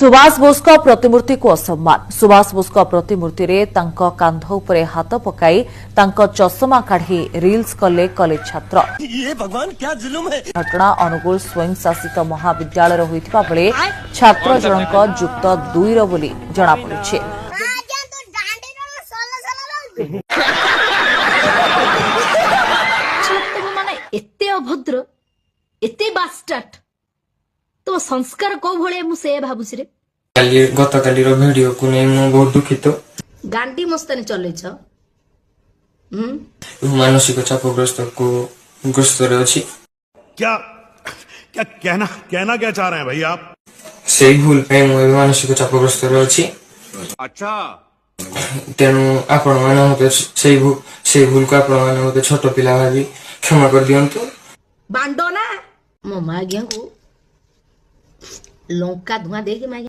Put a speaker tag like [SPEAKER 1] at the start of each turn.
[SPEAKER 1] ସୁଭାଷ ବୋଷଙ୍କ ପ୍ରତିମୂର୍ତ୍ତିକୁ ଅସମ୍ମାନ। ସୁଭାଷ ବୋଷଙ୍କ ପ୍ରତିମୂର୍ତ୍ତିରେ ତାଙ୍କ କାନ୍ଧ ଉପରେ ହାତ ପକାଇ ତାଙ୍କ ଚଷମା କାଢ଼ି ରିଲ୍ସ କଲେ କଲେଜ ଛାତ୍ର।
[SPEAKER 2] ये भगवान, क्या जुलुम है!
[SPEAKER 1] ଘଟଣା ଅନୁଗୁଳ ସ୍ୱୟଂଶାସିତ ମହାବିଦ୍ୟାଳୟର ହୋଇଥିବା ବେଳେ ଛାତ୍ର ଜଣଙ୍କ ଯୁକ୍ତ ଦୁଇର ବୋଲି ଜଣାପଡ଼ିଛି।
[SPEAKER 3] ଆଜ୍ଞା, ତୁ ଦାଣ୍ଡି ସଲ ସଲ।
[SPEAKER 4] ତମ ମାନେ ଏତେ ଅଭଦ୍ର, ଏତେ ବାଷ୍ଟାର୍ଡ, ତମ ସଂସ୍କାର କୋଉ ଭଳିଆ, ମୁଁ ସେଇଆ ଭାବୁଛି ରେ।
[SPEAKER 5] କାଲି, ଗତକାଲିର ଭିଡିଓକୁ ନେଇ ମୁଁ ବହୁତ ଦୁଃଖିତ।
[SPEAKER 4] ଗାଣ୍ଡି ମସ୍ତାନି ଚଲେଇଛ, ହୁଁ।
[SPEAKER 5] ଏବଂ ମାନସିକ ଚାପଗ୍ରସ୍ତକୁ ଗ୍ରସ୍ତରେ ଅଛି।
[SPEAKER 6] क्या क्या कहना कहना क्या चाह रहे हैं भाई आप?
[SPEAKER 5] ସେଇ ଭୁଲ ପାଇଁ ମୁଁ ଏବେ ମାନସିକ ଚାପଗ୍ରସ୍ତରେ ଅଛି। ତେଣୁ ଆପଣମାନେ ମତେ ସେଇ ଭୁଲକୁ ଆପଣମାନେ ମତେ ଛୋଟ ପିଲା ଭାବି କ୍ଷମା କରିଦିଅନ୍ତୁ।
[SPEAKER 4] ବାଣ୍ଡ ନା, ମୋ ମାଗିଆଙ୍କୁ ଲଙ୍କା ଧୂଆଁ ଦେଇକି ମାଗି।